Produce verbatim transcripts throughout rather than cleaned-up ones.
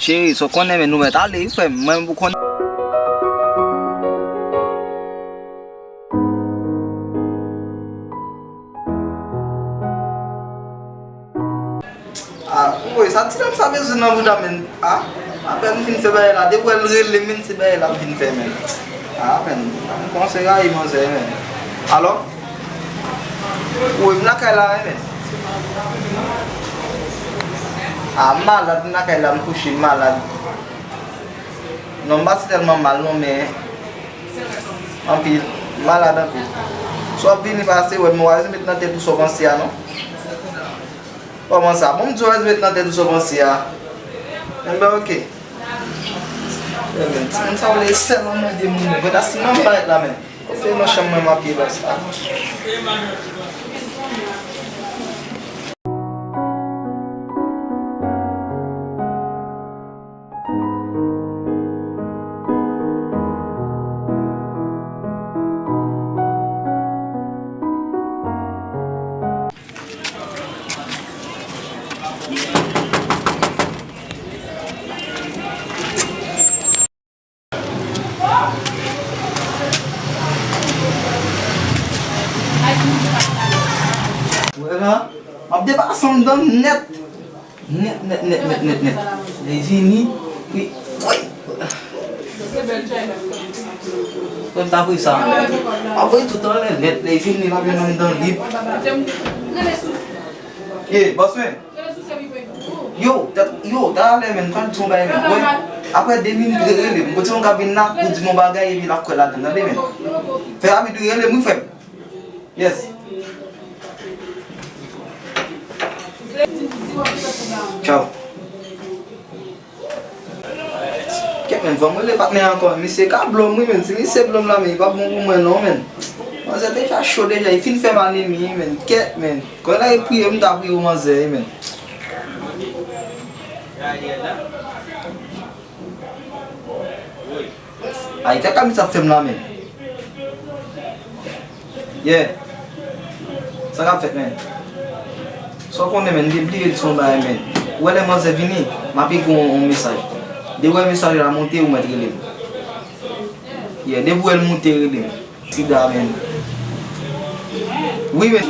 Cheri, sa w konnen, men nou mèt ale, wi, frè m. Mwen, ou konnen. Ah, woy, sa ti nèg sa bezwen nan bouda, men. Ah, apèn m fin fè bagay la. Depi w wè l rele m, men se bagay la m fin fè, men. Ah, men, m kòmanse rayi manzè, men. Alò? Woy, m lakay la, men. Ah, m malad, m lakay la, m kouche, m malad. Non, m pa si tèlman mal, non, men anpil, m malad anpil. Si w ap vini pase wè m, w a ret met nan tèt ou sa w panse a, non? Kòman sa? Bon, m di w, rèt met nan tèt ou sa w panse a. Enben, oke. Enben, timoun sa vle sèlman mande moun, men pwenta si manman parèt la menm. Kòm se nan chanm mwen, m ap ye la sa. Wè la, m ap depase anndan nèt. Nèt, nèt, nèt, nèt, nèt, nèt. Lè l vini, wi, wi. Mwen ta voye sa. M ap voye tout anlè nèt. Lè l vini, l ap jwenn anndan lib. Ye, bòs mwen. Yo, ta, yo, talè, men, m pral di w yon bagay, men. Wè, apre de minit, re-, rele m. Kote yon ka vin la, ou di m yon bagay, epi l ap kwè ladann, tande, men. Fè rapid, wi, rele m, wi, frè m. Yes. Ciao. Kèt, men, fò m rele patnè a ankò. Misye ka blo m, wi, men. Si misye blo m la, men, li p ap bon pou mwen, non, men. Manzè deja cho deja, li fin fè m anemi, men. Kèt, men. Kòman e priye m ta priye w manzè, wi, men. Ay, kèk kamit ap fè m la, men. Yeah. Sa k ap fèt, men? Sa w konnen, men, m te bliye di w yon bagay, men. Ou wè lè manzè vini, m ap ekri w yon, yon mesaj. Depi w wè mesaj la monte, ou mèt rele m. Yeah, depi w wè l monte, rele m. Sida, men. Wi, men.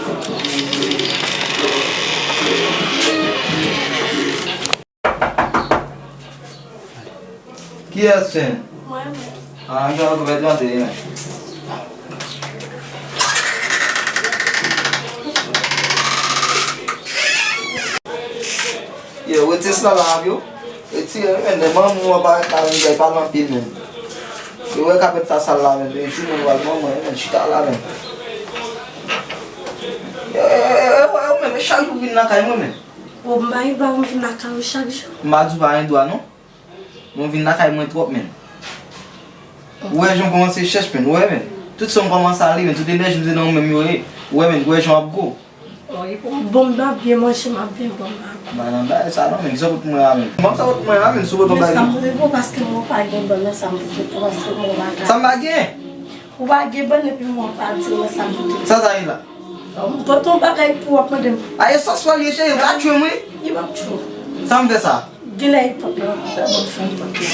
Kiyès, chen? Mwen menm. Ah, m jan kou mèt mande, men. Yo, retire sila la, yo. Retire, men, lè manman w ap parèt la, men, bagay pa nan pye, men. Yo, wè kapèt sa sal la, men, men, jou mwen pral manman, men, chita la, men. Yo, yo, yo, yo, yo, men, men, chak jou vin nan kay mwen, men. Ou pa gen dwa pou m vin lakay ou chak jou? M pa di w pa gen dwa, non. Bon, vin lakay mwen twòp, men. Ou wè jan w kòmanse chèch, men. Ou wè, men. Tout sa m kòmanse ale, men. Tout enèji m se nan ou menm yo ye. Ou wè, men. Ou wè jan w ap gwo. Wi, pou m bon, m ap byen manje, m ap byen bwè, m ap byen. Ba nan bagay sa non, men. Kisa w pot pou mwen la, men? M ap sa w pot pou mwen la, men. Si w pot yon bagay. Men sa m pote pou ou, paske mwen pa gen bon, men sa m pote pou ou, paske mwen pa gen. Sa m pa gen? Ou pa gen bon, epi mwen pa di mwen sa m pote. Sa sa ye la? M pote yon bagay pou w ap mande m. A, e sòs pral ye, cheri, ou ka tchwe m, wi. Li p ap tchwe w. Sa m fè sa? Genlè li pot la, fè bon fè m pot la.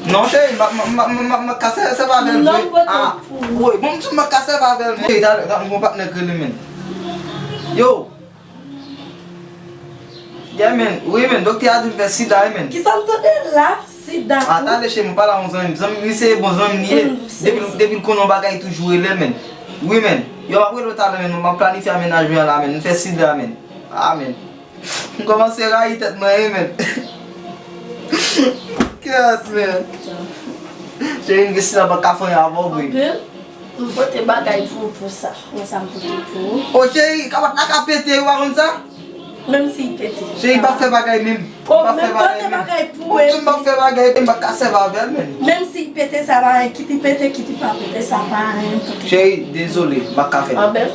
Non, cheri, m ap, m ap, m ap, m ap, m ap ka sèvi avè l vre. Non, m pote l pou ou. Woy, bon, m di w m ap ka sèvi avè l, men. Cheri, talè, talè, m gon patnè k rele m, men. Yo! Yeah, men. Wi, men. Doktè a di m fè sida, wi, men. Kisa m tande la? Sida tou? Ata de cheri, m pale a yon zanmi m. Zanmi m, misye bon zanmi m li ye. Depi, depi l konnen yon bagay, toujou rele, men. Wi, men. Yo, m ap rele w talè, men. M ap planifye amenajman an la, men. M fè sida, men. Ah, men. M kòmanse rayi tèt mwen, wi, men. Kèt, men. Cheri, m gen sida, m pa ka fè anyen avè w vre. Anpil. M pote bagay pou ou pou sa. Men sa m pote pou ou. O cheri, kapòt la ka pete, ou pa konn sa? Menm si l pete. Cheri, pa fè bagay menm. O, pa fè bagay menm. Pote bagay pou ou. Ou di m pa fè bagay, m pa ka sèvi avè l menm. Menm si l pete, sa pa anyen. Kit li pete, kit li pa pete, sa pa anyen. Cheri, dezole, m pa ka fè. Anben.